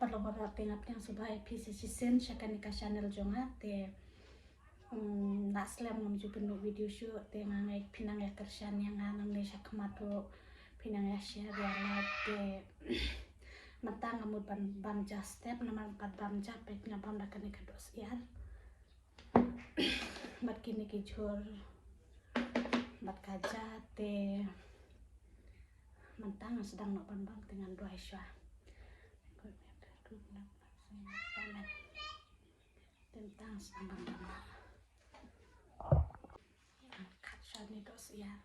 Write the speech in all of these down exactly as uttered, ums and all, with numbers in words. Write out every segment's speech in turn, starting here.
Paralok baroh te nga pdiang sngewbha ïa phi sa shisien sha kane ka channel jong nga te, mm, la slem ngam ju pynmih video shuh te nga ngeit phi nang ïa kyrshan ïa nga nangne sha khmat ruh, phi nang ïa share ïa like te mynta nga mut ban bam ja step namar pat bam ja peit nga bam da kane ka doh syiar. Bad kine ki jhur bad ka ja te mynta nga sdang noh ban bam te ngan duwai shuwa. Te mynta nga sdang ban bam noh. Kat shuwa ne doh syiar.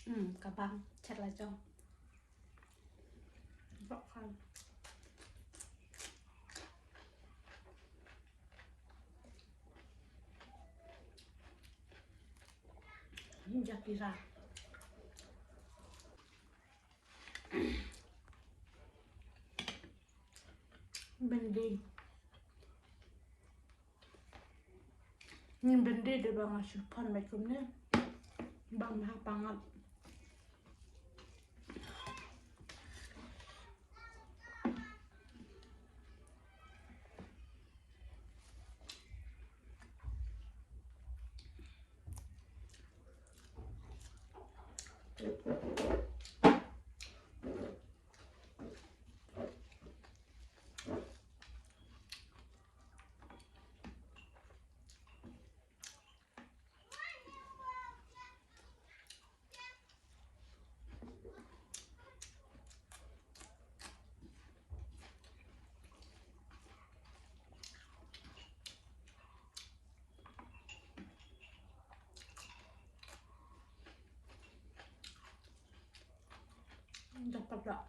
Hmm, ka bang, chet la jong. Bok kan. Ni ja pira. Bindi. Ni bindi de ba nga shu pan bad kumne. Bang ha pangat. Dapat tak?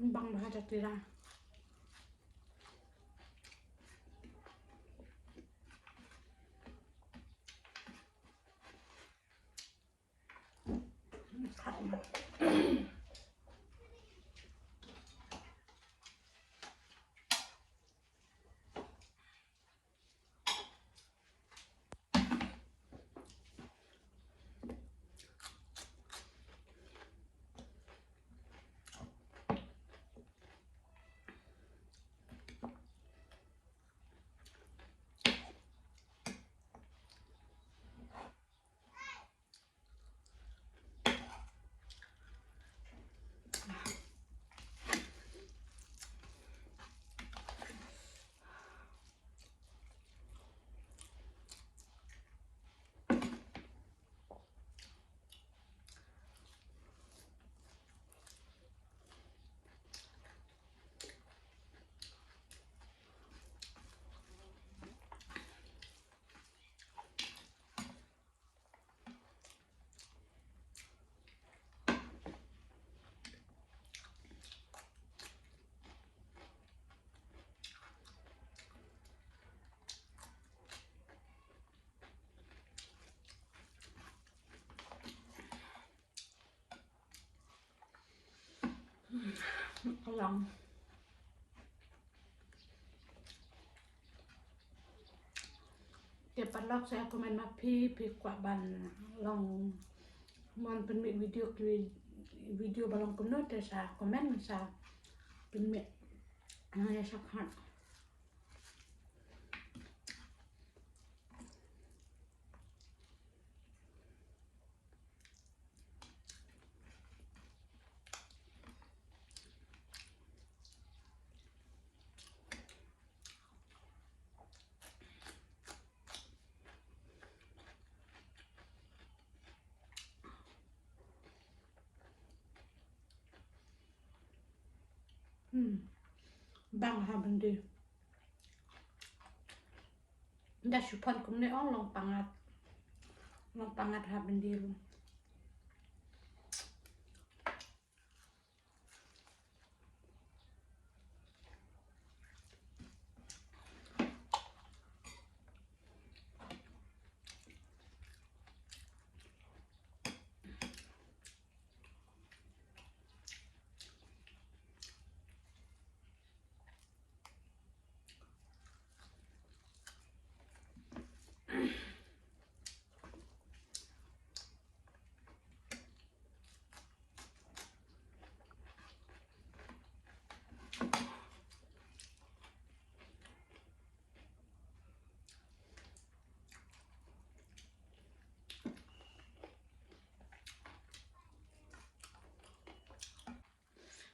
Bang bha da tira. Ka long. Te paralok sa comment ma phi, phi kwah ban long mon pynmih video ki, video ba long kumno te sa comment sa pynmih. Nang ïa sa khat. Hmm. Bang ha byndi. Da shu pan kumne ong long pangat. Long pangat ha byndi ruh.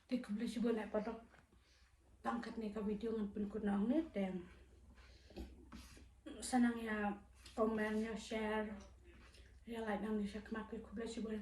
Te khublei shibun eh paralok. Tang katne ka video ngan pynkut noh hangne te. Sa nang ïa comment, ïa share, ïa like nangne shakhmat, khublei shibun.